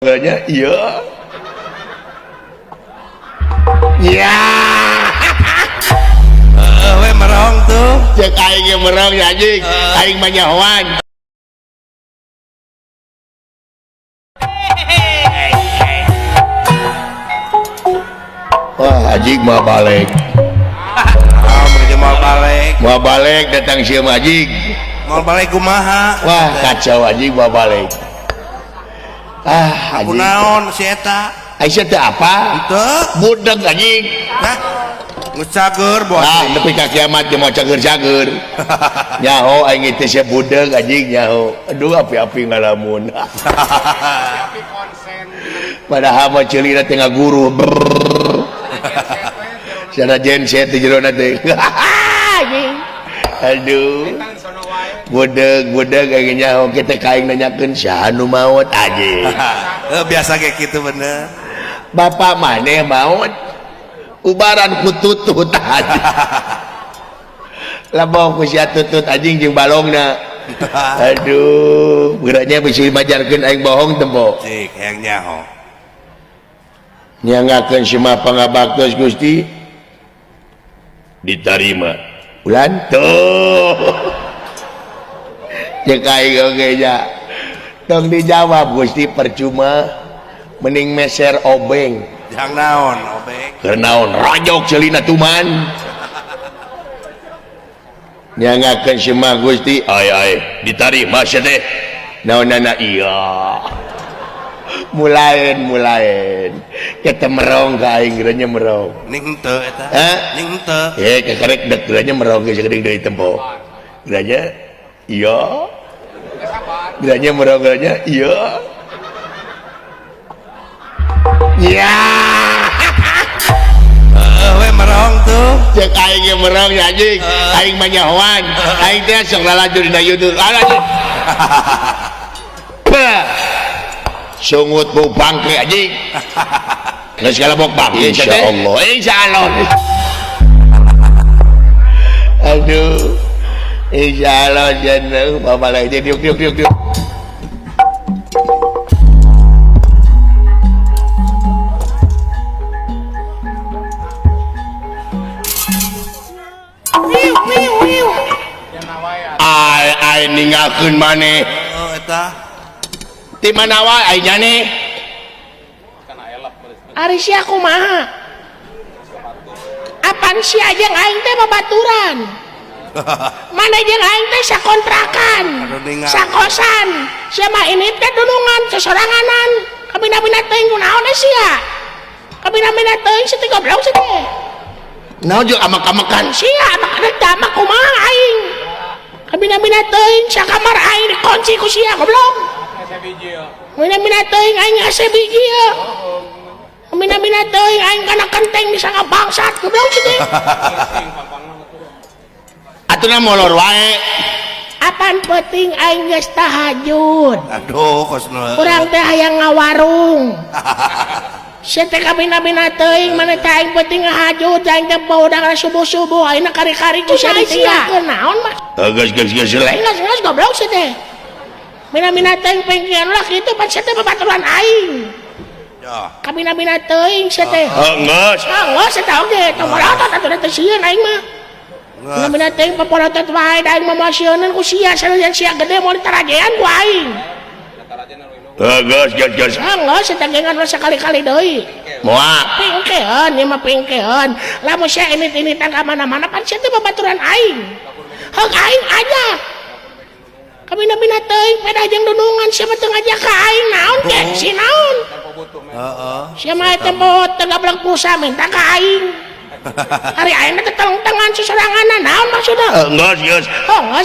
Nya iya. Ya. We merong tuh. Cek aing ge merong ya anjing. Aing mah nyahoan. Wah, anjing mah balik. Mau balik. Mau balik datang sieu mah anjing. Mau balik kumaha? Wah, kacau anjing mau balik. Ah, anjing. Kunaon si eta? Aisyah teh apa? Teu. Budeg anjing. Hah? Geus cager bos. Ah, nepi ka kiamat ge moal cager-cager. Nyaho aing teh sia budeg anjing nyaho. Aduh api-api ngalamun. Padahal mah ceulina teh ngaguru. Sana genset di jerona teh. Aduh. Budeg-budeg aing nyaho kita ka aing nanyakeun saha nu maot anjing. Biasa kayak gitu bener. Bapak maneh maot. Ubaran ku tutut anjing. Lebong ku sia tutut anjing jeung balongna. Aduh, geuranya bisi majarkeun aing bohong tempo. Cik, hayang nyaho. Nyangakeun sima pangabaktos Gusti ditarima. Ulan tuh. Cek aing oge nya. Tong dijawab Gusti percuma mending meser obeng. Jang naon obeng? Keur naon rojok ceulina tuman. Nyangakeun sima Gusti, ai ai ditarima sia teh. Naonana iya. Mulaeun mulaeun. Kita merong ka aing geuranya merong. Ning henteu eta. Hah? Ning henteu. Eh kekerek dek geuranya merong geus geuning deui tempo. Geuranya iya. Geuranya merong geuranya iya. Ya. We merong tuh. Cek aing ge merong ya anjing. Aing mah nyahoan. Aing teh sok lalajur dina YouTube. Alah. Sungut bau bangke anjing. Geus kalebok bangke. Insyaallah. Insyaallah. Aduh. Insyaallah jeneng bapak lagi diuk diuk diuk diuk. Ai ai ninggalkeun maneh. Oh eta. Ti mana wae ai jane? Ari sia kumaha? Apan sia jeung aing teh babaturan? Mana jeung aing teh sakontrakan, sakosan. Sia mah ini teh dulungan sesoranganan. Kabina-bina teuing kunaon sia? Kabina-bina teuing si teh goblok si teh. Naon jeung amak-amakan? Sia amak teh amak kumaha aing? Kabina-bina teuing sakamar aing dikunci ku sia goblok. Mina-mina teuing aing hese biji ya. Mina-mina teuing aing kana kenteng disangka bangsat goblok si teh. Atuna molor wae. Apan penting aing geus tahajud. Aduh kosna. Urang teh hayang ngawarung. Sia teh kabina-bina teuing mana teh aing penting ngahajud aing teh baudang subuh-subuh aing kari-kari ku sia ditinggalkeun naon mah. Geus geus geus le. Geus geus goblok si teh. Mina-mina teuing pengkian lah kitu pan sia teh babaturan aing. Ya. Kabina-bina teuing sia teh. Geus. Geus eta oge tong molotot atuh teh sieun aing mah. Mina-mina teuing papolotot wae da aing mah moal sieuneun ku sia sanajan sia gede moal ditarajean ku aing. Geus geus geus. Geus eta gengan we sakali-kali deui. Moal. Pingkeun ieu mah pingkeun. Lamun sia init-initan ka mana-mana pan sia teh babaturan aing. Heug aing aja. Kabina-bina teuing pedah jeung dunungan sia mah teu ngajak ka aing naon ge si naon. Heeh. Sia mah teh moal teu gablek pulsa minta ka aing. Ari aing teh telengtengan sesoranganan naon maksudna? Geus geus. Oh geus.